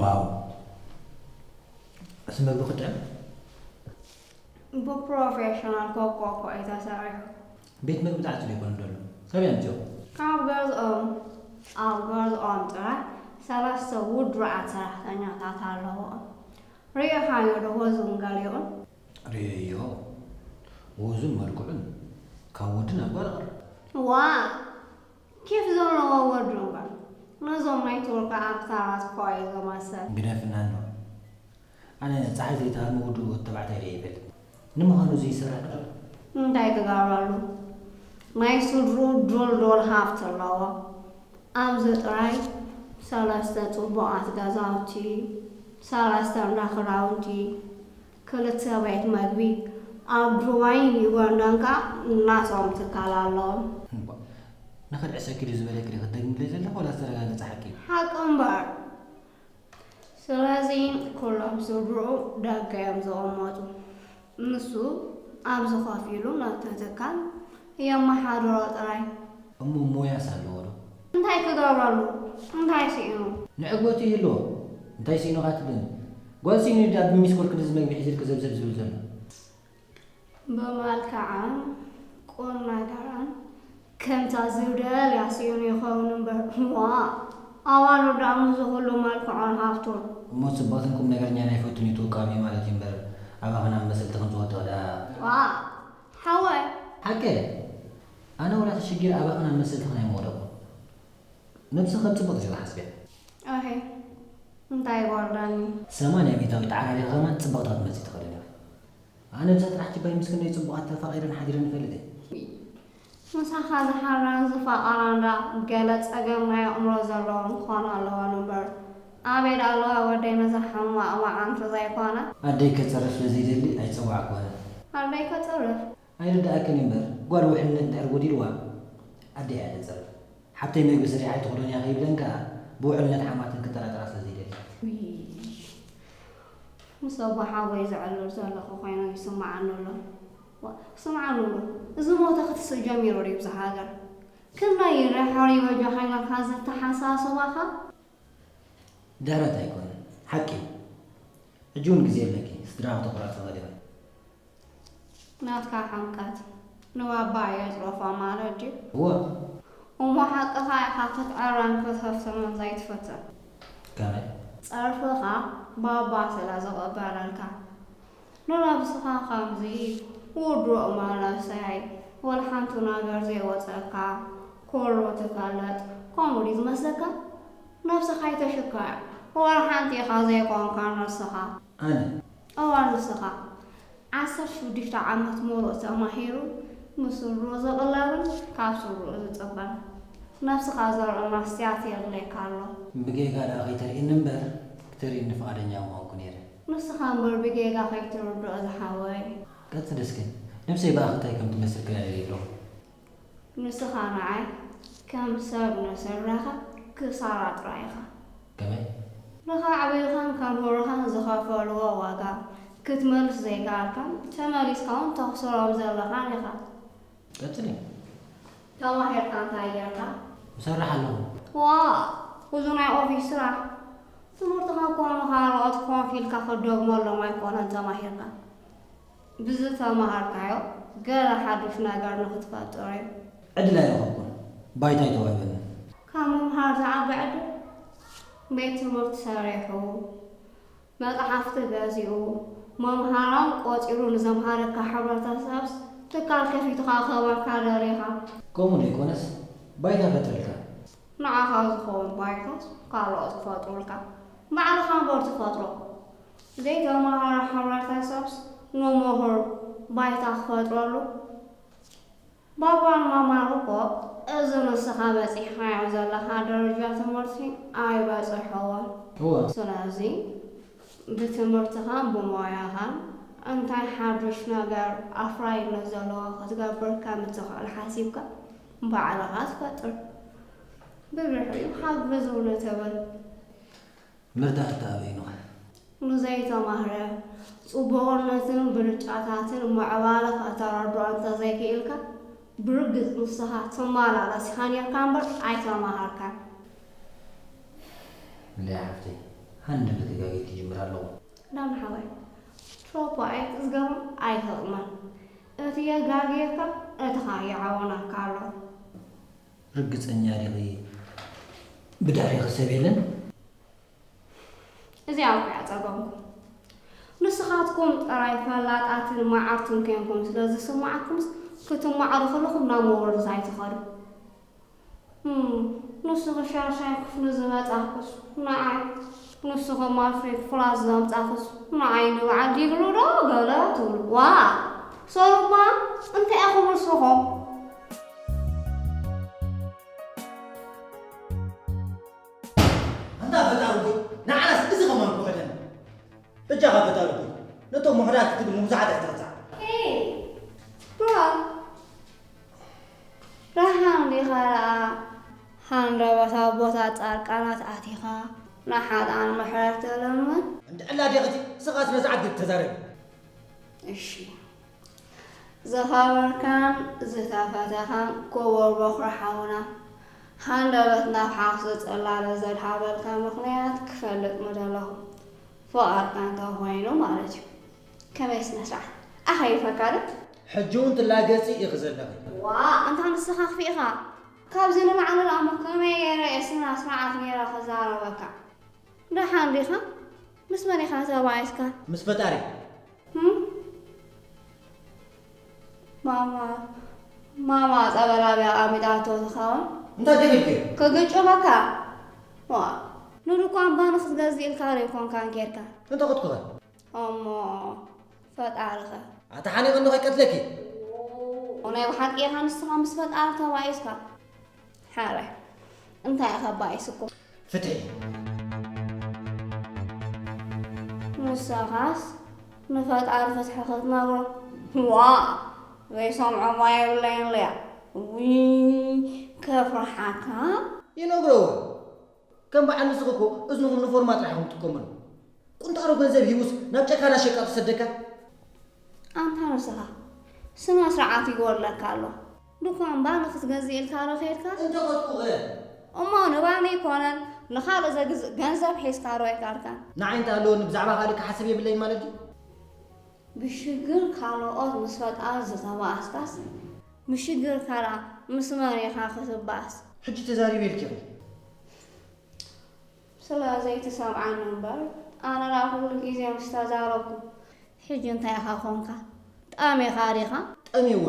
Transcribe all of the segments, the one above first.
ዋው፣ እዚ መግቢ ክጥዕም። ብፕሮፌሽናል ኮኮ እኮ እዩ ተሰሪሑ። ቤት መግቢ ተዓፅዩ ይኮን ደሎ? ካበይ ኣምፅኦ? ካብ ገዝኦም ኣብ ገዝኦም ጥራይ ሰለስተ ውዱዓት ሰራሕተኛታት ኣለዎም። ርኢኻዮ ዶ ወዙን ገሊኡን? ርእየዮ፣ ወዙን መልክዑን ካብ ወዲ ናብ ጓል ይቐርብ። ዋ፣ ኬፍ ዘለዎ ወዲ እምበር፣ ነዞም ናይ ቱርኪ ኣክተራት እኮ እዩ ዝመስል። ግደፍና እንዶ። ኣነ ፀሓይ ዘይትሃርሞ ውዱእ ወዲ ተባዕታይ ርእየ ይፈልጥ። ንምዃኑ እዚ ይሰርሕ ዶ? እንታይ ትገብረሉ? ናይ ስድርኡ ዱልዱል ሃፍቲ ኣለዎ። ኣብዚ ጥራይ ሰለስተ ፅቡቓት ገዛውቲ፣ ሰለስተ እንዳ ክዳውንቲ፣ ክልተ ቤት መግቢ፣ ኣብ ዱባይን ዩጋንዳን ከኣ ናቶም ትካል ኣለዎም። እምባ፣ ንኽድዕሰኪ ድዩ ዝበለኪ ዶ ክትደግምለይ ዘለኺ ዋላ ዝተረጋገፀ ሓቂ እዩ? ሓቂ እምበር። ስለዚ ኩሎም ስድርኡ ደገ እዮም ዝቕመጡ። ንሱ ኣብዚ ኮፍ ኢሉ ነቲ ትካል የመሓድሮ ጥራይ። እሞ ሞያስ ኣለዎ ዶ? እንታይ ክገብረሉ? እንታይ ስኢኑ? ንዕግበቱ ይህልዎ። እንታይ ስኢኑ ኢኻ ትብለኒ? ጓል ስኢኑ ድዩ ኣብ ሚስኮል ክንድዚ መግቢ ሒዙልኪ ዘብዘብ ዝብል ዘሎ? ብመልክዓን ቁምነገራን ከምታ ዝደልያ ስኢኑ ይኸውን እምበር፣ ዋእ፣ ኣዋልድ ደኣ ምስዚ ኩሉ መልክዖን ሃፍቱን። እሞ ጽብቕትን ቁምነገረኛን ኣይፈቱን እዩ ትውቃሚ ማለት እዩ እምበር፣ ኣባኽን ኣመሰልትኽን ዝወድቕ ደኣ። ዋእ፣ ሓወይ። ሓቂ እየ። ኣነ ወላ ተሸጊረ ኣባኽን ኣመሰልትኽን ኣይምወደቕኩን። ነብስኺ ከም ጽብቕቲ ኢኺ ትሓስብያ። ኣሄ፣ እንታይ ይወርደኒ? ሰማንያ ሚእታዊት ተዓራሪኺ ከማን ጽብቕቲ ክትመጺ ትኽእሊ ዲኺ። ኣነ ብዛ ጥራሕ ጅባይ ምስ ክንደይ ጽቡቓት ተፋቒረን ሓዲረን ይፈልጥ እየ። ምሳኻ ዝሓራን ዝፋቐራን ደኣ ገለ ጸገም ናይ ኣእምሮ ዘለወን ክኾና ኣለወን እምበር፣ ኣበይ ደኣ ኣለዋ ወደይ ነዛ ሕማቕ መዓልቲ ዘይኮነ? ኣደይ ከጽርፍ ስለ ዘይደሊ ኣይጸዋዕክወን። ኣደይ ከጽርፍ? ኣይርድኣክን እዩ እምበር፣ ጓል ውሕልነት እንድሕር ጎዲልዋ ኣደይ እያ ተጽርፍ። ሓብተይ መግቢ ሰሪሓ ኣይትኽእሎን እያ ከይብለን ከኣ ብውዕልነት ሓማተን ክጠራጠራ ስለ ዘይደሊ። ውይ፣ ምስ ኣቦ ሓወይ ዘዕልል ዘለኹ ኮይኑ ይስምዓኒ ኣሎ። ዋ፣ ስምዓኒ ኣሎ። እዚ ቦታ ክትስእ ጀሚሩ ድዩ ብዛ ሃገር? ክንደይ ይርሕር እዩ በጃኻ ኢልካ ዘተሓሳስባኻ? ድሕረት ኣይኮነን፣ ሓቂ እዩ። ሕጂ እውን ግዜ ኣለኪ፣ ስድራኺ ተቑርዒ ትኽእሊ ኢኺ። ናትካ ሓምቃት ንባባ የጽረፋ ማለት ድዩ? እወ። እሞ ሓቅኻ ኢኻ ክትዕረን ክትህፍትምን ዘይትፍትን። ከመይ? ጸርፍኻ ባባ ስለ ዝቕበለልካ። ንነብስኻ ከምዚ ውዱእ መንእሰይ ወላ ሓንቲ ነገር ዘይወጸካ ኩሉ ትፈልጥ ከምኡ ድዩ ዝመስለካ? ነብስኻ ኣይተሽክዕ። ወላ ሓንቲ ኢኻ ዘይኮንካ ንስኻ። ኣነ? እወ ንስኻ። ዓሰርተ ሽዱሽተ ዓመት ሙሉእ ተማሂሩ፣ ምስ ስድርኡ ዝቕለብን ካብ ስድርኡ ዝጽበን። ነብስኻ ዘርኢ መስትያት የድልየካ ኣሎ። ብጌጋ ደኣ ከይተርእየኒ እምበር፣ ክተርእየኒ ፍቓደኛ ምኾንኩ ነይረ። ንስኻ እምበር ብጌጋ ከይትርድኦ ዝሓወይ። ቀጽሊ እስከ፣ ነብሰይ ብኣኺ እንታይ ከም ትመስል ክርኢ ኣለኹ። ንስኻ ንዓይ ከም ሰብ ንስድራኻ ክሳራ ጥራይ ኢኻ። ከመይ? ንኸዕብዩኻን ከምህሩኻን ዝኸፈልዎ ዋጋ ክትመልስ ዘይከኣልካን ተመሊስካ እውን ተኽስሮም ዘለኻን ኢኻ። ቀጽሊ። ተማሂርካ እንታይ ጌርካ? እሰርሕ ኣለኹ። ዋእ! እዚ ናይ ኦፊስ ስራሕ። ትምህርትኻ እኮ ንኻልኦት ኮፍ ኢልካ ክትደግመሎም ኣይኮነን ተማሂርካ። ብዝተማሃርካዮ ገለ ሓዱሽ ነገር ንኽትፈጥር እዩ። ዕድል ኣይረኸብኩን። ባይታ ኣይተዋህበንን። ካብ ምምሃር ዝዓቢ ዕድል ቤት ትምህርቲ ሰሪሑ፣ መጽሓፍቲ ገዚኡ፣ መምሃራን ቆጺሩ ንዘምሃረካ ሕብረተሰብስ ትካል ከፊቱ ክእክበካ ደሊኻ? ከምኡ ዘይኮነስ ባይታ ፈጥረልካ። ንዓኻ ዝኸውን ባይታስ ካልኦት ክፈጥሩልካ? ባዕልኻ እምበር ትፈጥሮ። ዘይተማሃረ ሕብረተሰብስ ንምሁር ባይታ ክፈጥረሉ? ባባን ማማን እኮ እዚ ንስኻ በጺሕኻዮ ዘለኻ ደረጃ ትምህርቲ ኣይበጽሕዎን። እወ። ስለዚ ብትምህርትኻን ብሞያኻን እንታይ ሓዱሽ ነገር ኣፍራይነት ዘለዎ ክትገብር ከም እትኽእል ሓሲብካ ባዕልኻ ትፈጥር። ብድሕሪኡ ሓግዙኒ ትብል። መርዳእታ ኣበይኑኻ? ንዘይተማህረ፣ ጽቡቕነትን ብልጫታትን ምዕባለ ከተረድኦ እንተዘይክኢልካ፣ ብርግጽ ንስኻ ትመላለስ ኢኻ ኔርካ እምበር ኣይተማሃርካን። ሊያ ሓፍተይ፣ ኣነ ብተጋጊ ክጅምር ኣለኹ። ዳም ሓወይ፣ ትሮፖ ኣይትዝገቦ ኣይተቕመን። እቲ የጋግየካ፣ እቲ ኸኣ ይዓወናካ ኣሎ። ርግጸኛ ዲኺ ብድሕሪኺ ሰብ የለን? እዚኣ እኮ እያ ጸገምኩም። ንስኻትኩም ጥራይ ፈላጣትን መዓርትን ኬንኩም ስለ ዝስምዓኩምስ ክትመዓሩ ከለኹም ናብ መወርስ ኣይትኸዱ። እም፣ ንስኺ ሻሻይ ክፍሊ ዝመጻኽስ ንዓይ፣ ንስኺ ማርፌ ክፍላት ዘምጻኽስ ንዓይ ንበዓል ዲግሪ ዶ ገለ ትብሉ። ዋ! ሰሩማ እንታይ ኢኹም ንስኹም? ኣንታ ፈጣሪ ሆይ ንዓናስ እዚ ከማን ክውሕደና። በጃኻ ፈጣሪ ሆይ ነቶም ውሑዳት ክትብል ንብዙሓት ኣይትቕጻዕ። Hey, bro. ረሃን ዲኻ ደኣ ሃንደበት ኣቦታት ጻድቃናት ኣቲኻ ንሓጥኣን ምሕረት ተለምን? እንድዕላ ዲኽቲ ስኻ ስነ ስርዓት ግድ ተዛረቢ። እሺ ዝኸበርካን ዝተፈተኻን ክቡር ቦኽሪ ሓውና፣ ሃንደበት ናብ ሓቕሲ ጽላለ ዘድሃበልካ ምኽንያት ክፈልጥ ምደለኹ። ፍቓድካ እንተኾይኑ ማለት እዩ። ከመይ ስነ ስርዓት ኣኸይፈካ ዶ? ሕጂ እውን ትላገጺ ኢኺ ዘለኺ። ዋ ኣንታ ንስኻ ክፊእኻ። ካብዚ ንላዕሊ ደኣ እሞ ከመይ ገይረ እየ ስነ ስርዓት ገይረ ክዛረበካ? ደሓን ዲኻ? ምስ መን ኢኻ ተባኢስካ? ምስ ፈጣሪ። ህም? ማማ ማማ ጸበል ኣብያ ኣሚጣቶ ትኸውን? እንታይ ገይርኪ? ክግጭበካ። ዋ ንድኳን ባኒ ክትገዝእ ኢልካ ዶ ይኮንካን ኬድካ? እንታይ ክትኩኸ? እሞ ፈጣሪኸ? ኣታ ሓኒቐ እንዶ ከይቀትለኪ። ናይ ብሓቂ ኢኻ ንስኻ ምስ ፈጣሪ ተባኢስካ? ሓራይ እንታይ ኢኻ ባኢስኩም? ፍትሒ። ንስኻስ ንፈጣሪ ፍትሒ ክትነግሮ? ዋ ዘይሰምዖማ የብለይን ለያ። ውይ ከፍርሓካ። ይነግረወ ከም በዓል ንስኺ እኮ እዝንኹም ንፎርማ ጥራሕ ኢኹም ትጥቀምሉ። ቁንጣሮ ገንዘብ ሂቡስ ናብ ጨካና ሸቃጡ ሰደካ። ኣንታ ንስኻ ስነ ስርዓት ይጎድለካ ኣሎ። ድኳን ባኒ ክትገዝእ ኢልካ ዶ ከይድካ? እንተ ቐጥቁቐ። እሞ ንባኒ ኣይኮነን ንኻልእ ዘግዝእ ገንዘብ ሒዝካ ዶ ኣይካድካን? ንዓይ እንተ ኣለወኒ ብዛዕባ ካልእ ክሓስብ የብለይን ማለት ድዩ? ብሽግር ካልኦት ምስ ፈጣሪ ዝተባኣስካስ ብሽግርካ ደኣ ምስ መን ኢኻ ክትባኣስ? ሕጂ ተዛሪበ ኢልኪ ኢኺ። ስለ ዘይትሰምዓኒ እምበር ኣነ ደኣ ኩሉ ግዜ ምስ ተዛረብኩ። ሕጂ እንታይ ኢኻ ኾንካ? ጠሜኻ ዲኻ? ጠሜ እወ።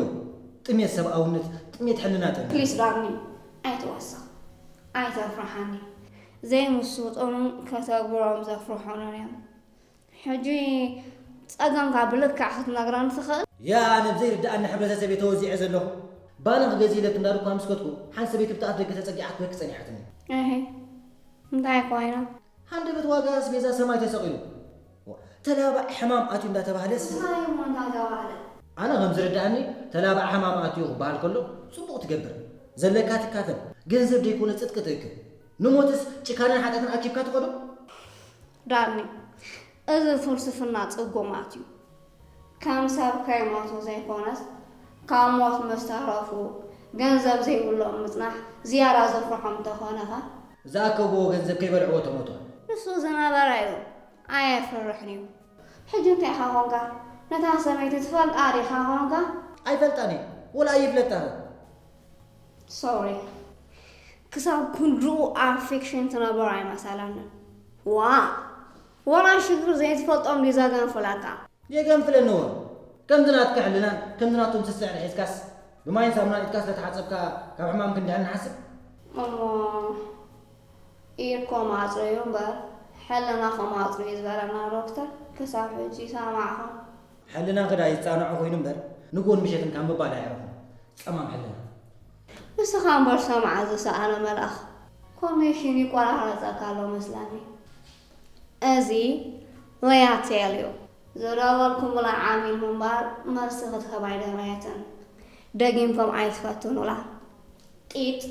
ጥሜት ሰብኣውነት፣ ጥሜት ሕልና ጠሜ። ፕሊስ ዳኒ ኣይትወስኽ። ኣይተፍርሓኒ። ዘይምስጦምን ከተግብሮም ዘፍርሑንን እዮም። ሕጂ ጸገምካ ብልክዕ ክትነግረኒ ትኽእል? ያ ኣነ ብዘይርድኣኒ ሕብረተሰብ እየ ተወዚዐ ዘለኹ። ባኒ ክገዝእ ኢለ ክንዳ ድኳን ምስ ከድኩ ሓንቲ ሰበይቲ ብቲ ኣፍ ደገ ተጸጊዓ ክትበኪ ጸኒሓትኒ። እሂ እንታይ ኮይና? ሃንደበት ዋጋ ኣስቤዛ ሰማይ ተሰቒሉ። ተላባዒ ሕማም ኣትዩ እንዳተባህለስ። እንታይ እሞ እንዳተባህለ? ኣነ ከም ዝርድኣኒ ተላባዒ ሕማም ኣትዩ ክበሃል ከሎ ጽቡቕ ትገብር። ዘለካ ትካፈል። ገንዘብ ደይኮነ ጽድቂ ትእክብ። ንሞትስ ጭካነን ሓጢኣትን ኣኪብካ ትኸዶ? ዳኒ፣ እዚ ፍልስፍና ጽጉማት እዩ። ከም ሰብ ከይሞቱ ዘይኮነስ ካብ ሞት ምስ ተረፉ ገንዘብ ዘይብሎም ምጽናሕ ዝያዳ ዘፍርሖም እንተኾነኸ? ዝኣከብዎ ገንዘብ ከይበልዕዎ ተሞቱ። ንሱ ዝነበረ እዩ ኣየፍርሕን እዩ። ሕጂ እንታይ ኢኻ ኮንካ? ነታ ሰበይቲ ትፈልጣ ዲኻ ኮንካ? ኣይፈልጣን እየ ወላ ኣይፍለጣን። ሶሪ ክሳብ ክንድኡ ኣብ ፊክሽን ትነብር ኣይመሰለንን። ዋ ወላ ሽግር ዘይትፈልጦም ድዩ ዘገንፍለካ? የገንፍለኒ እወ። ከምዚ ናትኪ ሕልናን ከምዚ ናቶም ስስዕን ሒዝካስ ብማይን ሳሙናን ኢድካ ስለ ተሓጸብካ ካብ ሕማም ክንድሕን ንሓስብ? እሞ ኢድኮም ኣጽርዩ እምበር ሕልናኹም ኣጽርዩ ዝበለና ዶክተር ክሳብ ሕጂ ይሰማዕኹም። ሕልናኺ ደኣ ይጻንዖ ኮይኑ እምበር ንግሆን ምሸትን ካብ ምባል ኣየዕረኹን። ጸማም ሕልና። ንስኻ እምበር ሰምዓ ዝሰኣነ መልኣኽ ኮኔክሽን ይቆራረጸካ ኣሎ መስለኒ። እዚ ሪያቴል እዩ። ዝደወልኩምላ ዓሚል ምንባር መልሲ ክትህብ ኣይደረየትን። ደጊምኩም ኣይትፈትኑላ። ጢጥ።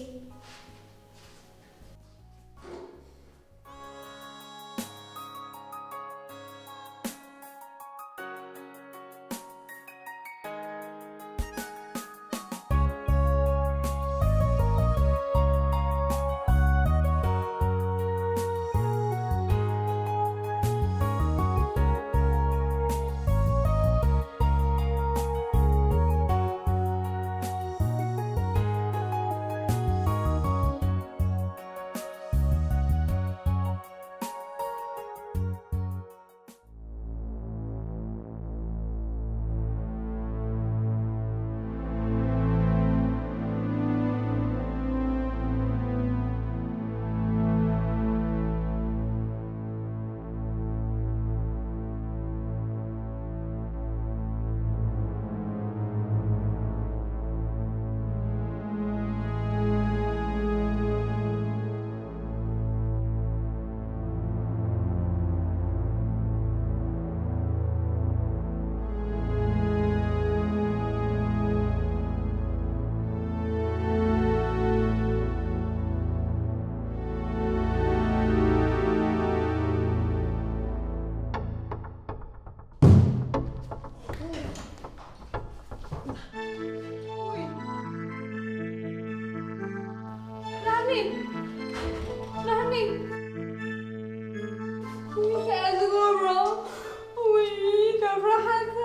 ናኒ፣ ናኒ። ውይ፣ እንታይ እየ ዝገብሮ? ውይ፣ ከፍርሓካ።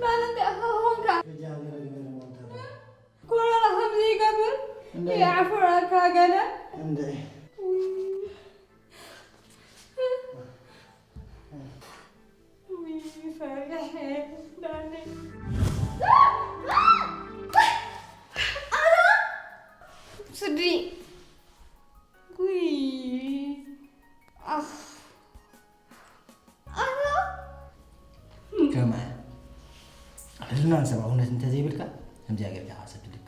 ናኒ፣ እንታይ ኢኻ ኾንካ? ሕጂ ሃገረ ግበረ ሞንታ። ኮሮና ከምዚ ይገብር? እንደ- የዕፍረካ ገለ? እንደ- ውይ። ውይ፣ ፈሪሐ ዳኒ። ስዲ። ውይ። ኣኽ። ኣላ። ከማይ። ሕልናን ሰብኣውነት እንተዘይብልካ፣ ከምዚኣ ጌርካ ኢኻ ሰብ ትልክ።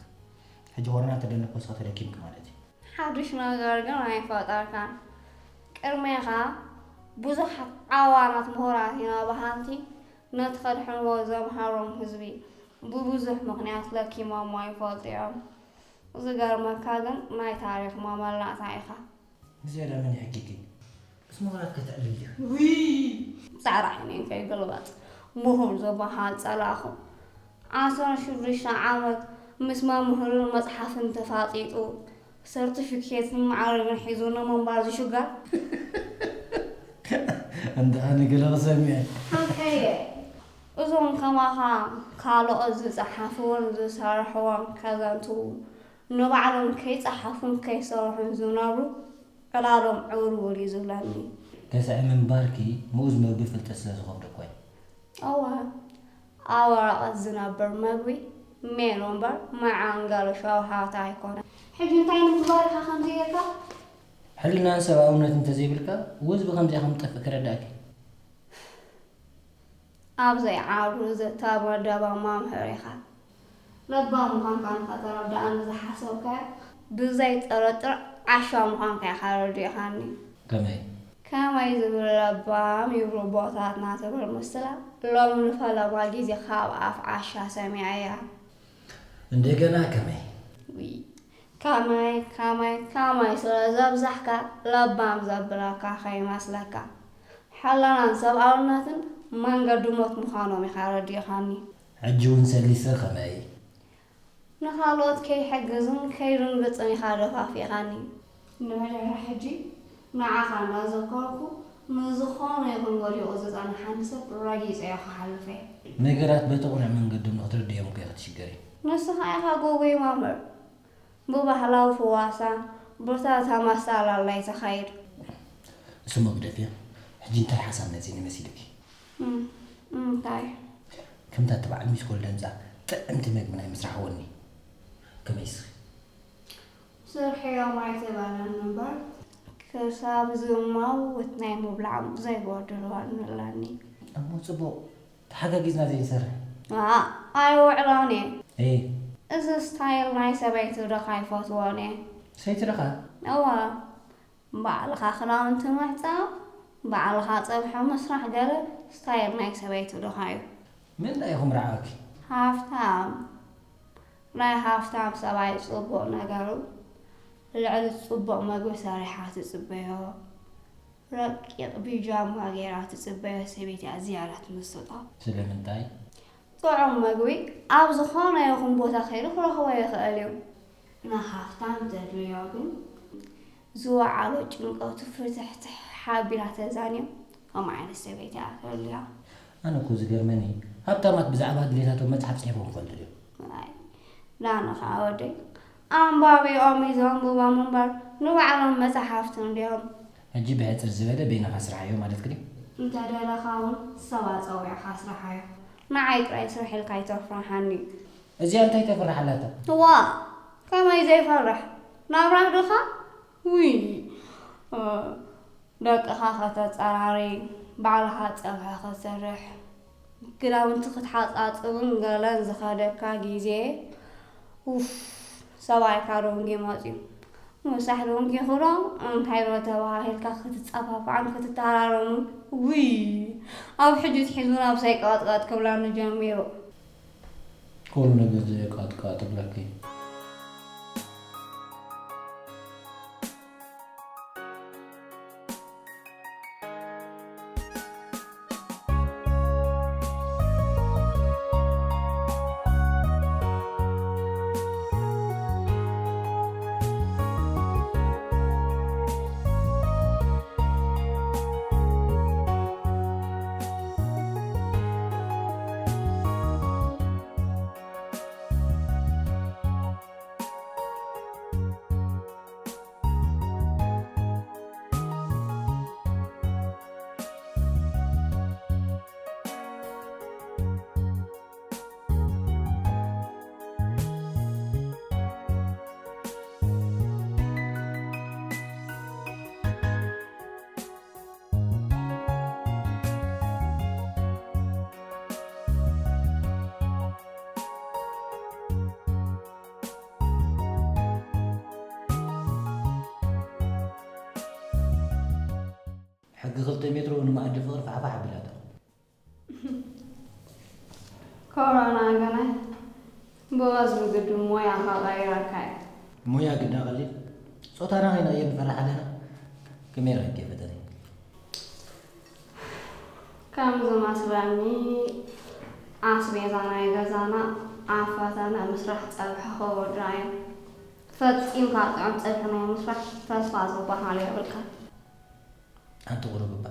ሕጂ ኮሮና እንተደለኮ ንስኻ ተለኪምኪ ማለት እዩ። ሓድሽ ነገር ግን ኣይፈጠርካን። ቅድሜኻ ብዙሓት ዓዋናት ምሁራት ኢና በሃልቲ ነቲ ከድሕንዎ ዘምሃሮም ህዝቢ ብብዙሕ ምኽንያት ለኪሞሞ ይፈልጡ እዮም። ዝገርመካ ግን ናይ ታሪኽ መመላእታ ኢኻ። ብዝያዳ መን ይሕጊኪ? ምስ ምሁራት ከተዕልል ዲኺ? ውይ! ጻዕዳ ዓይነይ ከይግልበጥ፣ ምሁር ዝበሃል ጸላእኹ። ዓሰርተ ሽዱሽተ ዓመት ምስ መምህርን መጽሓፍን ተፋጢጡ፣ ሰርቲፊኬትን ማዕረግን ሒዙ ንምንባር ዝሽገር? እንዳ ኣነ ገለ ክሰምዕ። ሓቀየ። እዞም ከማኻ ካልኦት ዝጸሓፍዎን ዝሰርሕዎን ከዘንትዉ፣ ንባዕሎም ከይጸሓፉን ከይሰርሑን ዝነብሩ ዕላሎም ዕውርውር እዩ ዝብለኒ። ገዛኢ ምንባርኪ ምኡዝ መግቢ ፍልጠት ስለ ዝኸብዶ እኮ እዩ። እወ፣ ኣብ ወረቐት ዝነብር መግቢ ሜኖ እምበር መዓንገሎ ሸውሃት ኣይኮነን። ሕጂ እንታይ ንምግባር ኢኻ ከምዚ ጌርካ? ሕልናን ሰብኣውነት እንተዘይብልካ፣ ውዝቢ ከምዚኣ ከም ትጠፍእ ክረዳእኪ። ኣብ ዘይዓብሩ ዝተመደበ መምህር ኢኻ። ለባም ምዃንካ ንኸተረድኣኒ ዝሓሰብካዮ ብዘይ ጥርጥር ዓሻ ምዃንካ ኢኻ ረዲእኻኒ። ከመይ? ከመይ ዝብል ለባም ይብሉ ኣቦታትና ትብል ምስላ ሎሚ ንፈለማ ግዜ ካብ ኣፍ ዓሻ ሰሚዐያ። እንደገና ከመይ? ውይ፣ ከመይ፣ ከመይ፣ ከመይ ስለ ዘብዛሕካ ለባም ዘብለካ ከይመስለካ። ሓላናን ሰብኣውነትን መንገዲ ሞት ምዃኖም ኢኻ ረዲእኻኒ። ሕጂ እውን ሰሊሰ ከመይ? ንኻልኦት ከይሕግዝን ከይድንግጽን ኢኻ ደፋፊእኻኒ። ንመጀመርያ ሕጂ ንዓኻ እንዳዘከርኩ፣ ንዝኾነ ይኹን ወዲቑ ዝጸንሓኒ ሰብ ረጊጸዮ ክሓልፍ እየ። ነገራት በቲ ቅኑዕ መንገዶም ንኽትርድዮም እኮ ኢኺ ትሽገሪ። ንስኻ ኢኻ ግጉይ መምህር። ብባህላዊ ፍዋሳ፣ ብርታታ ማሳላላይ ተኻይድ። እሱ መግደፍ እያ። ሕጂ እንታይ ሓሳብ መጺኒ መሲልኪ? እም፣ እንታይ? ከምታ እቲ በዓል ሚስ ኮል ደምጻ ጥዕምቲ መግቢ ናይ ምስራሕ ወኒ። ከመይ እስኺ? ስርሕዮም ኣይተባለን እምበር፣ ክሳብ ዝማውት ናይ ምብላዕ ዘይጎድል ወኒ ኣለኒ። እሞ ጽቡቕ፣ ተሓጋጊዝና ዘይንሰርሕ? ኣኣ፣ ኣይውዕሎን እየ። እይ። እዚ ስታይል ናይ ሰበይቲ ዶ ካይፈትዎን እየ። ሰይቲ ዶ ኻ? እወ፣ ባዕልኻ ክዳውንቲ ምሕጻብ፣ ባዕልኻ ጸብሒ ምስራሕ ገለ ስታይል ናይ ሰበይቲ ዶ ኻዩ። መን ደኣ ኢኹም ረዓወኪ? ሃፍታም። ናይ ሃፍታም ሰብኣይ ጽቡቕ ነገሩ፣ ልዕሊ ጽቡቕ መግቢ ሰሪሓ ትጽበዮ፣ ረቂቕ ቢጃማ ገይራ ትጽበዮ ሰበይቲ እያ ዝያዳ ትምስጦ። ስለምንታይ? ጥዑም መግቢ ኣብ ዝኾነ ይኹን ቦታ ከይዱ ክረኽቦ ይኽእል እዩ። ንሃፍታም ዘድልዮ ግን ዝወዓሎ ጭንቀቱ ፍትሕትሕ ሓቢራ ተዛንዮ፣ ከምኡ ዓይነት ሰበይቲ እያ ተደልያ። ኣነ እኮ ዝገርመኒ፣ ሃብታማት ብዛዕባ ድሌታቶም መጽሓፍ ጽሒፎም ይፈልጡ ድዮም? ኣይ፣ ዳንኻ ወደይ፣ ኣንባቢኦም እዩ ዘንብቦም እምበር ንባዕሎም መጽሓፍቲ እንድዮም። ሕጂ ብሕጽር ዝበለ በይንኻ ስርሓዮ ማለትኪ ድዩ? እንተ ደለኻ እውን ሰብ ኣጸዊዕኻ ስርሓዮ። ንዓይ ጥራይ ስርሕ ኢልካ ኣይተፍርሓኒ። እዚኣ እንታይ ተፍርሕ ኣላታ? እዋ፣ ከመይ ዘይፈርሕ? ናብራ ዶኻ? ውይ፣ እ፣ ደቅኻ ከተጸራሪ፣ ባዕልኻ ጸብሒ ክትሰርሕ፣ ክዳውንቲ ክትሓጻጽብን ገለን ዝኸደካ ግዜ፣ ኡፍ፣ ሰብኣይካ ዶንጊ መጽዩ። ምሳሕ ዶንጊ ክዶ እንታይ ዶ ተባሂልካ ክትጸፋፋዕን ክትተሃራረሙን? ውይ፣ ኣብ ሕጂ ትሒዙ ናብ ሰይቀጥቀጥ ክብለኒ ጀሚሩ። ኩሉ ነገር ዘየቃጥቃጥ እብለኪ። ሕጊ ክልተ ሜትሮ ንመኣዲ ፍቕሪ ፋሕፋሕ ኣቢላቶ። ኮሮና ገና ብወዝቢ ግዱ ሞያኻ ቀይረካ እዩ። ሞያ ግዳ ቀሊል፣ ጾታና ከይንቕይር ንፈርሕ ኣለና። ከመይ ረኺብኪ ፈተነ? ከም ዝመስለኒ ኣስቤዛ ናይ ገዛና ኣብ ፈተነ ምስራሕ ጸብሒ ክወድኣ እዩ። ፈጺምካ ጥዑም ጸብሒ ናይ ምስራሕ ተስፋ ዝበሃል የብልካን። ኣንቲ ቁሩብ እባ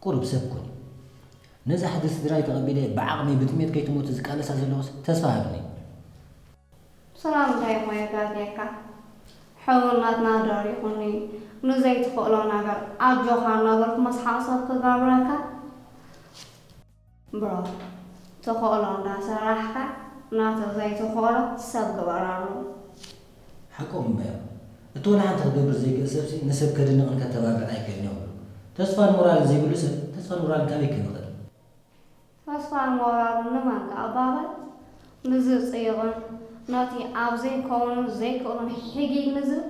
ቁሩብ ሰብ ኩኒ። ነዛ ሕጊ ስድራይ ተቐቢለ ብዓቕመይ ብጥሜት ከይትሞት ዝቃለሳ ዘለኹስ ተስፋ ሃብኒ። ሰላም እንታይ እሞ የጋግየካ? ሕውነትና ደሪኹኒ፣ ንዘይትኽእሎ ነገር ኣጆኻ እናበልኩ መስሓቕ ሰብ ክገብረካ? ብሮ፣ ትኽእሎ እንዳሰራሕካ ናቱ ዘይትኽእሎ ሰብ ግበረሉ። ሓቆም እምበዮም። እቲ ወላ ሓንቲ ክገብር ዘይክእል ሰብሲ ንሰብ ከድንቕን ከተባብዕን ኣይክእልን እዮም። ተስፋን ሞራልን ዘይብሉ ሰብ ተስፋን ሞራልን ካበይ ክህብ ይኽእል? ተስፋን ሞራልን ንመን ክኣባበል? ንዝጽይቕን ነቲ ኣብ ዘይከውንን ዘይክእሉን ሒጊግ ንዝብል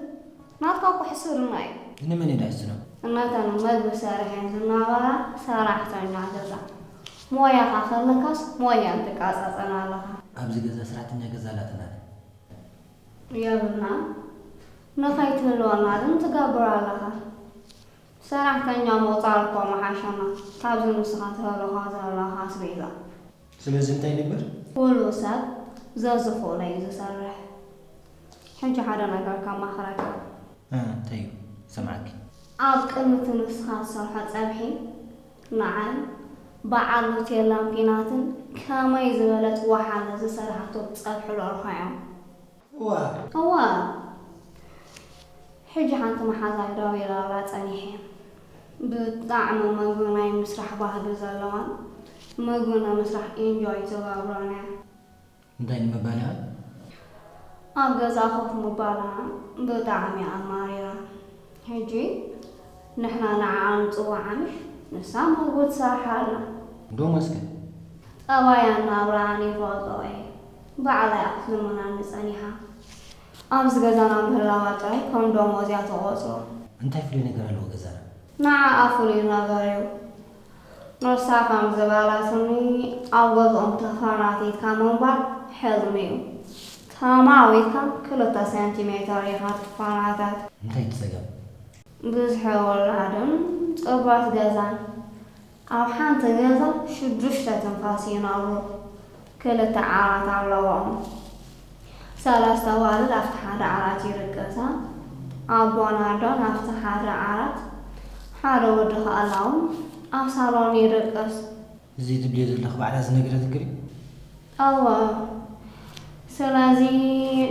ናትካ እኮ ሕስርና እዩ። ንመን እየ ደሕስኖ? እነተን መግቢ ሰሪሐን ዝነበራ ሰራሕተኛ ገዛ። ሞያኻ ከለካስ ሞየን ትቃጻጸን ኣለኻ። ኣብዚ ገዛ ሰራሕተኛ ገዛ ኣላትና ዶ? የብልናን። ንኸይትህልወና ግን ትገብር ኣለኻ። ሰራሕተኛ ምቑጻር እኮ ምሓሸና፣ ካብዚ ንስኻ ትህልኻ ዘለኻ ኣስቤዛ። ስለዚ እንታይ ንግበር? ኩሉ ሰብ ዘዝኽእሎ እዩ ዝሰርሕ። ሕጂ ሓደ ነገር ከማኽረካ። እ፣ እንታይ እዩ? ሰምዓኪ። ኣብ ቅድሚ እቲ ንስኻ ትሰርሖ ጸብሒ፣ ንዓይ፣ በዓል ሆቴል ላምፒናትን ከመይ ዝበለት ወሓለ ዝሰርሓቶ ጸብሒ ደርሆ እዮም። እዋ። እዋ። ሕጂ ሓንቲ መሓዛይ ደዊላላ ጸኒሐ። ብጣዕሚ ምግቢ ናይ ምስራሕ ባህጊ ዘለዋን ምግቢ ንምስራሕ ኢንጆይ ትገብሮን እያ። እንታይ ንምባል ኢኻ? ኣብ ገዛ ኮፍ ምባላ ብጣዕሚ ኣማሪራ። ሕጂ ንሕና ንዓኣ ንጽውዓ ምሽ ንሳ ምግቢ ትሰርሓልና። ዶ መስገን? ጠባያን ናብራኣን ይፈልጦ እየ። ባዕላ እያ ክትልምናኒ ጸኒሓ። ኣብዚ ገዛና ምህላዋ ጥራይ ከም ደሞዝ እያ ትቖጽሮ። እንታይ ፍሉይ ነገር ኣለዎ ገዛና? ንዓኣ ፍሉይ ነገር እዩ። ንሳ ከም ዝበለትኒ ኣብ ገዝኦም ተፈናቲትካ ምንባር ሕልሚ እዩ። ተማዊትካ ክልተ ሴንቲሜተር ኢኻ ትፈናተት። እንታይ እቲ ጸገም? ብዝሒ ውላድን ጽበት ገዛን። ኣብ ሓንቲ ገዛ ሽዱሽተ ትንፋስ ይነብሩ። ክልተ ዓራት ኣለዎም። ሰለስተ ኣዋልድ ኣብቲ ሓደ ዓራት ይድቅሳ። ኣቦን ኣዶን ኣብቲ ሓደ ዓራት፣ ሓደ ወዲ ከኣ ላውን ኣብ ሳሎን ይድቅስ። እዚ ትብልዮ ዘለኺ ባዕላ ዝነገረትኪ ድዩ? እወ። ስለዚ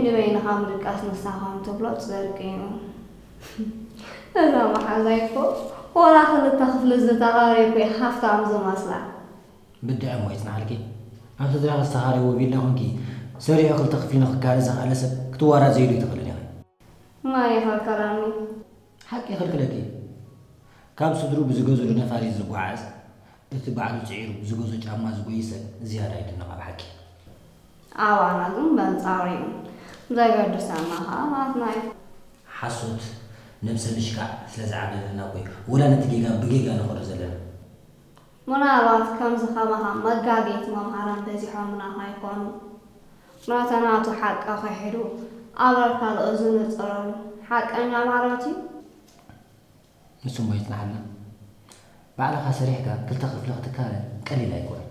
ንበይንኻ ምድቃስ ንሳ ከም ትብሎ ጽድቂ እዩ። እዛ መሓዛይ እኮ ወላ ክልተ ክፍሊ ዝተኻረየ እኮ እዩ ሃፍታም ዝመስላ። ብድዐ እሞ ይጽናሓልኪ። ኣብ ስድራኺ ዝተኻረይዎ ቪላ ኮንኪ ሰሪሑ ክልተ ክፍሊ ንኽካረ ዝኸኣለ ሰብ ክትዋራዘይሉ ኣይትኽእልን ኢኺ። መን ይኸልከለኒ? ሓቂ ይኸልክለኪ። ካብ ስድሩ ብዝገዝኡ ነፋሪት ዝጓዓዝ፣ እቲ ባዕሉ ጽዒሩ ብዝገዝኦ ጫማ ዝጎይ ሰብ ዝያዳ ይድነቕ ኣብ ሓቂ። ኣባና ግን በንጻሩ እዩ። ዘገድሰና ኸኣ ናትና እዩ። ሓሶት፣ ነብሰ ምሽካዕ ስለ ዝዓብለለና እኮ እዩ ወላ ነቲ ጌጋ ብጌጋ ንኸዶ ዘለና። ምናልባት ከምዚ ከማኻ መጋገይቲ መምሃራን በዚሖምና ኸይኮኑ፣ ናተናቱ ሓቂ ኽሒዱ ኣብ ኣካል እዝኒ ዝነጽረሉ ሓቀኛ ማለት እዩ። ንሱ እሞ ይጽናሓልና። ባዕልኻ ሰሪሕካ ክልተ ክፍሊ ክትካረ ቀሊል ኣይኮነን።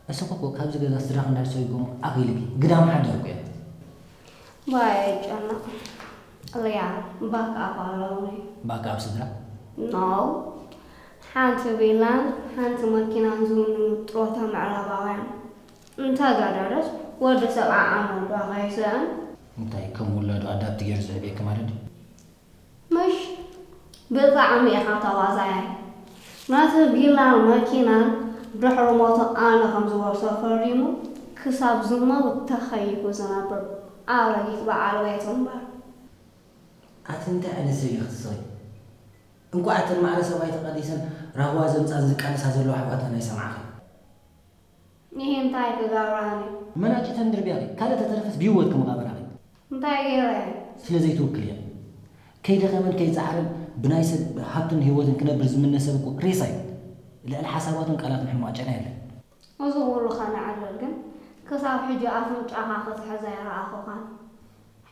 እስኺ እኮ ካብዚ ገዛ ስድራኺ እንዳሰጉሙ ኣኺልኪ ግዳም ሓዳር እኮ እያ። ባይ ኣይጨነቕ። ሊያ፣ ባክ ኣፕ ኣለውኒ። ባክ ኣፕ ስድራ? ኖ። ሓንቲ ቪላን ሓንቲ መኪናን ዝውንኑ ጥሮታ ምዕራባውያን። እንተ ገደደስ ወዲ ሰብ ዓዓመ ዶ ከይስእን? እንታይ ከም ውላዱ ኣዳፕት ገይሩ ዝዕብየኪ ማለት ድዩ? ምሽ ብጣዕሚ ኢኻ ተዋዛያይ። ነቲ ቪላን መኪናን ድሕሪ ሞቱ ኣነ ከም ዝወርሶ ፈሪሙ ክሳብ ዝመውት ተኸይፉ ዝነብር ኣረጊት በዓል ቤቱ እምበር። ኣቲ እንታይ ዓይነት ሰብ ኢኺ ትስኺ? እንቋዕ እተን ማዕረ ሰብኣይ ተቐዲሰን ራህዋ ዘምጻን ዝቃለሳ ዘለዋ ኣሕዋተን ኣይሰማዕኽን። ይሄ እንታይ ክገብራኒ? መናጭተን ድርብያኺ፣ ካልእ ተተረፈስ ብህይወትኪ መቓብራኺ። እንታይ ገይረ? ስለ ዘይትውክልየን። ከይደኸመን ከይጸዓረን ብናይ ሰብ ሃብትን ህይወትን ክነብር ዝምነ ሰብ እኮ ሬሳ እዩ። ልዕሊ ሓሳባቱን ቃላቱን ሕማቕ ጨና የለን። እዚ ኩሉ ከነዕልል ግን ክሳብ ሕጂ ኣፍንጫኻ ክትሕዝ ኣይረኣኹኻን።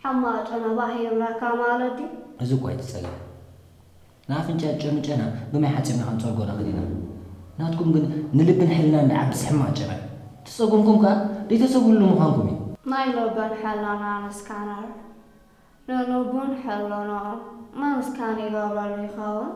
ሕማቕ ጨና ባህ ይብለካ ማለት ድዩ? እዚ እኮ ኣይትጸገም። ንኣፍንጫ ጨኑ ጨና ብማይ ሓጺብና ክንጸርጎ ንኽእል ኢና። ናትኩም ግን ንልብን ሕልናን ዝዓብስ ሕማቕ ጨና እዩ። ተጸጉምኩም ከኣ ደይተሰብሉ ምዃንኩም እዩ። ናይ ልብን ሕልናን ስካነር ንልቡን ሕልናኡን መን ስካን ይገብረሉ ይኸውን?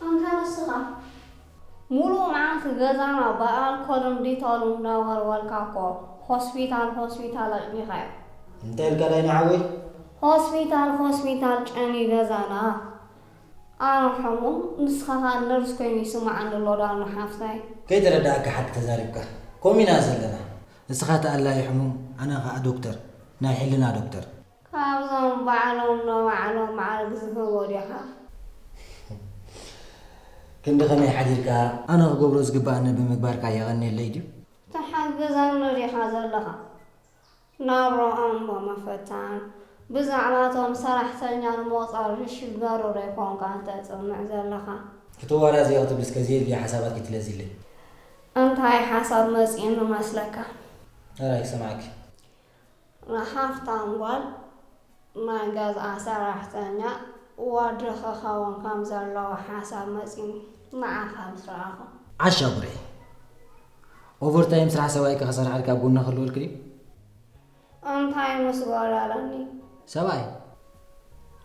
ኣንታ ንስኻ ሙሉእ መዓልቲ ገዛና ብኣልኮልን ዲቶልን እንዳወልወልካ እኮ ሆስፒታል ሆስፒታል ኣጽኒኻዮ። እንታይ ኢልካ ዳይና ሓወይ? ሆስፒታል ሆስፒታል ጨንዩ ገዛና። ኣነ ሕሙም ንስኻ ኸኣ ነርስ ኮይኑ ይስምዓኒ ኣሎ ዳኑ ሓፍታይ። ከይተረድኣካ ሓቂ ተዛሪብካ። ከምኡ ኢና ዘለና። ንስኻ ተኣላዪ ሕሙም ኣነ ኸኣ ዶክተር፣ ናይ ሕልና ዶክተር። ካብዞም ባዕሎም ንባዕሎም መዓርግ ዝህቡ ዲኻ? ክንዲ ከመይ ሓዲርካ? ኣነ ክገብሮ ዝግብኣኒ ብምግባርካ የቐንየለይ ድዩ? ትሕግዘኒ ዲኻ ዘለኻ? ናብርኦም ብምፍታን፣ ብዛዕባቶም ሰራሕተኛ ንመቑጸሪ ዝሽገሩ ዶ ኣይኮንካን ተጽንዕ ዘለኻ? ክትዋራዘዮ ክትብል እስከ ዘየድልዩ ሓሳባት ከይትለዝይለይ። እንታይ ሓሳብ መጺኡኒ መስለካ? ኣረ ይሰምዓኪ። ንሃፍታም ጓል ናይ ገዝኣ ሰራሕተኛ ወዲ ክኸውን ከም ዘለዎ ሓሳብ መጺኡኒ ንዓኻ ምስ ረኣኹ። ዓሻ ጉርዒ። ኦቨርታይም ስራሕ ሰብኣይኪ ክሰርሓልኪ ኣብ ጎና ክህልወልኪ ድዩ? እንታይ ምስ ጎደለኒ? ሰብኣይ።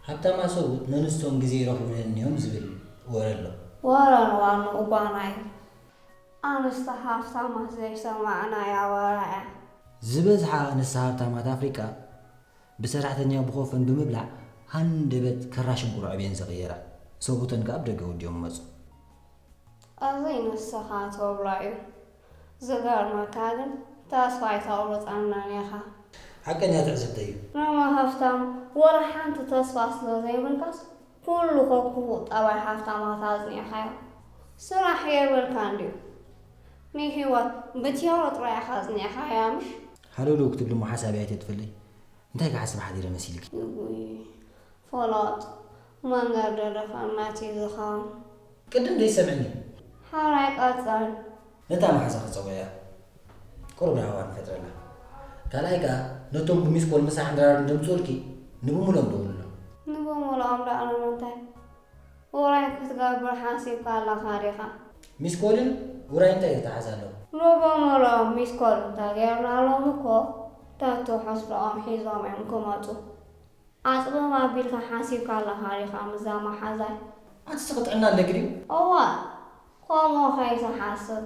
ሃብታማት ሰብኡት ነንስቶም ግዜ ይረኽቡለን እዮም ዝብል ወረ ኣሎ። ወረ ንዋንኡ ጓና እዩ። ኣንስቲ ሃፍታማት ዘይሰማዕናያ ወረ እያ። ዝበዝሓ ኣንስቲ ሃብታማት ኣፍሪቃ ብሰራሕተኛ ብኾፈን ብምብላዕ ሃንደበት ከራሽ እንቁርዖብ እየን ዝቕየራ። ሰብኡተን ከኣ ኣብ ደገ ወዲኦም ይመጹ። እዚ ንስኻ ትብሎ እዩ። ዝገርመካ ግን ተስፋ ኣይተቑርጸናን ኢኻ። ሓቀኛ ትዕዝብተይ እዩ። ኖኖ ሃፍታም ወላ ሓንቲ ተስፋ ስለ ዘይብልካስ ኩሉ ከክፉእ ጠባይ ሃፍታማት ኣጽኒዕካዮ። ስራሕ የብልካን ድዩ? ንህይወት ብትያሮ ጥራይ ኢኻ ኣጽኒዕካያ ምሽ? ሃለውለው ክትብሊ እሞ ሓሳበይ ኣይተጥፍለይ። እንታይ ክሓስብ ሓዲረ መሲልኪ? እውይ ፈላጥ መንገዲ ድኽነት እዩ ዝኸውን። ቅድም ዘይሰምዕኒ። ሓራይ ቀጽል። ነታ መሓዛኺ ጸውዕያ። ቁሩብ ራህዋ ንፈጥረላ። ካልኣይ ከኣ ነቶም ብሚስኮል ምሳሕ ድራር እንደምጽኡልኪ ንብሙሎም ደውልሎም። ንብሙሎም ደኣ ንምንታይ? ውራይ ክትገብር ሓሲብካ ኣለኻ ዲኻ? ሚስኮልን ውራይ እንታይ ይተሓዝ ኣሎ? ንብሙሎም ሚስኮል እንተጌርናሎም እኮ ተትሑስርኦም ሒዞም እዮም ክመጹ። ዓጽቦም ኣቢልካ ሓሲብካ ኣለኻ ዲኻ ምስዛ መሓዛይ? ኣቲ ስኺ ጥዕና ኣለኪ ድዩ? እወ ከምኡ ከይትሓስብ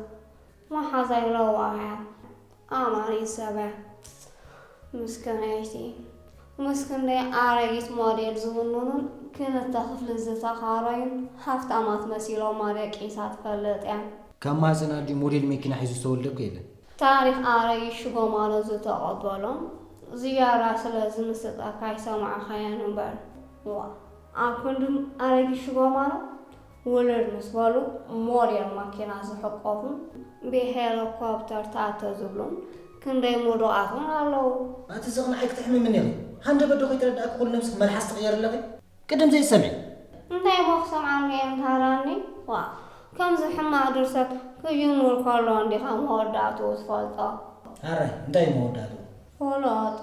መሓዛይ ለዋህ እያ ኣማኒት ሰብ እያ ምስክነይቲ ምስ ክንደይ ኣረጊት ሞዴል ዝውንኑን ክልተ ክፍሊ ዝተኻረዩን ሃፍታማት መሲሎማ ደቂሳ ትፈልጥ እያ። ካብ ማህጸና ኣዲኡ ሞዴል መኪና ሒዙ ዝተወልደ እኮ የለን። ታሪኽ ኣረጊት ሽጎማኖ ዝተቐበሎም ዝያዳ ስለ ዝምስጠካ ኣይሰማዕካዮን እምበር። ዋእ ኣብ ክንዲ ኣረጊት ሽጎማኖ ውልድ ምስ በሉ ሞዴል ማኪና ዝሕቆፉን ብሄሊኮፕተር ታተ ዝብሉን ክንደይ ምሩቓት እውን ኣለዉ። ኣቲ ስኽንዓይ ክተሕምምኒ ኢኺ። ሃንደበት ዶ ከይተረድኣኪ ኩሉ ነብስኺ መልሓስ ትቕየሪ ኣለኺ? ቅድም ዘይትሰምዒ። እንታይ እሞ ክሰምዓኒ እየ እንታዳኒ? ዋእ ከምዚ ሕማቕ ድርሰት ክጅምር ከሎ እንዲኻ መወዳእትኡ ትፈልጦ። ኣረ እንታይ እዩ መወዳእትኡ? ፍሉጥ።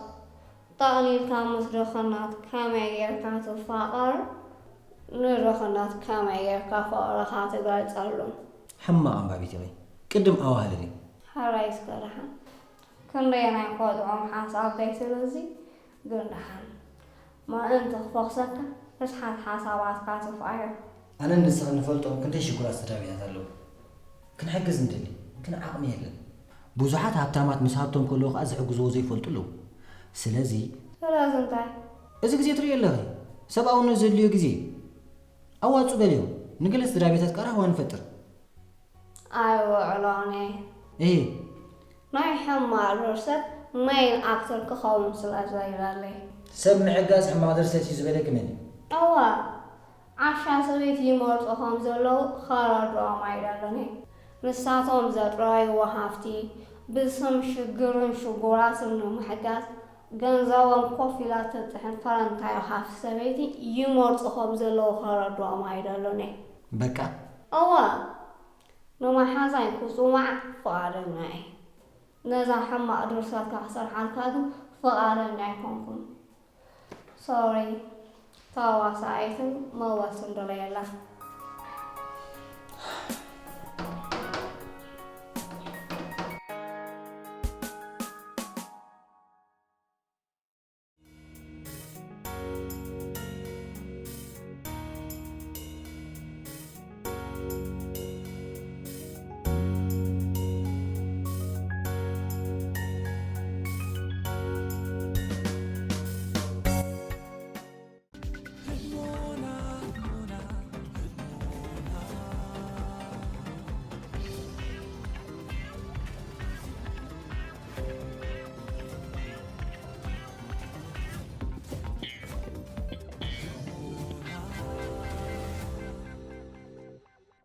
ጠቕሊልካ ምስ ድኽነት ከመይ ጌርካ ትፋቐር? ንድኽነት ከመይ ጌርካ ፍቕርኻ ትገልጸሉ? ሕማቕ ኣንባቢት ኢኺ። ቅድም ኣዋህልሊ። ሕራይ እስከ ደሓን። ክንደየናይ ክወጥዖም ሓንሳብ ከይትብል እዚ ግን ደሓን። ምእንቲ ክፈኽሰካ ርስሓት ሓሳባትካ ትፍኣዮ። ኣነን ንስኽን ንፈልጦም ክንደይ ሽጉራት ስድራ ቤታት ኣለዉ። ክንሕግዝ ንደሊ፣ ግን ዓቕሚ የለን። ብዙሓት ሃብታማት ምስ ሃብቶም ከለዉ ከኣ ዝሕግዝዎ ዘይፈልጡ ኣለዉ። ስለዚ ስለዚ እንታይ? እዚ ግዜ ትርእዮ ኣለኺ፣ ሰብኣውነት ዘድልዮ ግዜ። ኣዋጹ ገሊኦም፣ ንገለ ስድራ ቤታት ከኣ ራህዋ ንፈጥር። ኣይውዕሎን እየ። እሂ። ናይ ሕማቕ ድርሰት ሜይን ኣክተር ክኸውን ስለ ዘይደሊ። ሰብ ምሕጋዝ ሕማቕ ድርሰት እዩ ዝበለኪ መን እዩ? እዋ፣ ዓሻ ሰበይቲ ይመርጹ ከም ዘለዉ ከረድኦም ኣይደልን እየ። ንሳቶም ዘጥረይዎ ሃፍቲ ብስም ሽግርን ሽጉራትን ንምሕጋዝ ገንዘቦም ኮፍ ኢላ ትጥሕን ፈረንታዊ ሃፍቲ ሰበይቲ ይመርጹ ከም ዘለዉ ከረድኦም ኣይደልን እየ። በቃ። እዋ፣ ንመሓዛይ ክጽዋዕ ፍቓደኛ እየ። ነዛ ሕማቕ ድርሰትካ ክሰርሓልካ ግን ፍቓደኛ ኣይኮንኩን። ሶሪ፣ ተዋሳኢትን መወስን ደለየላ።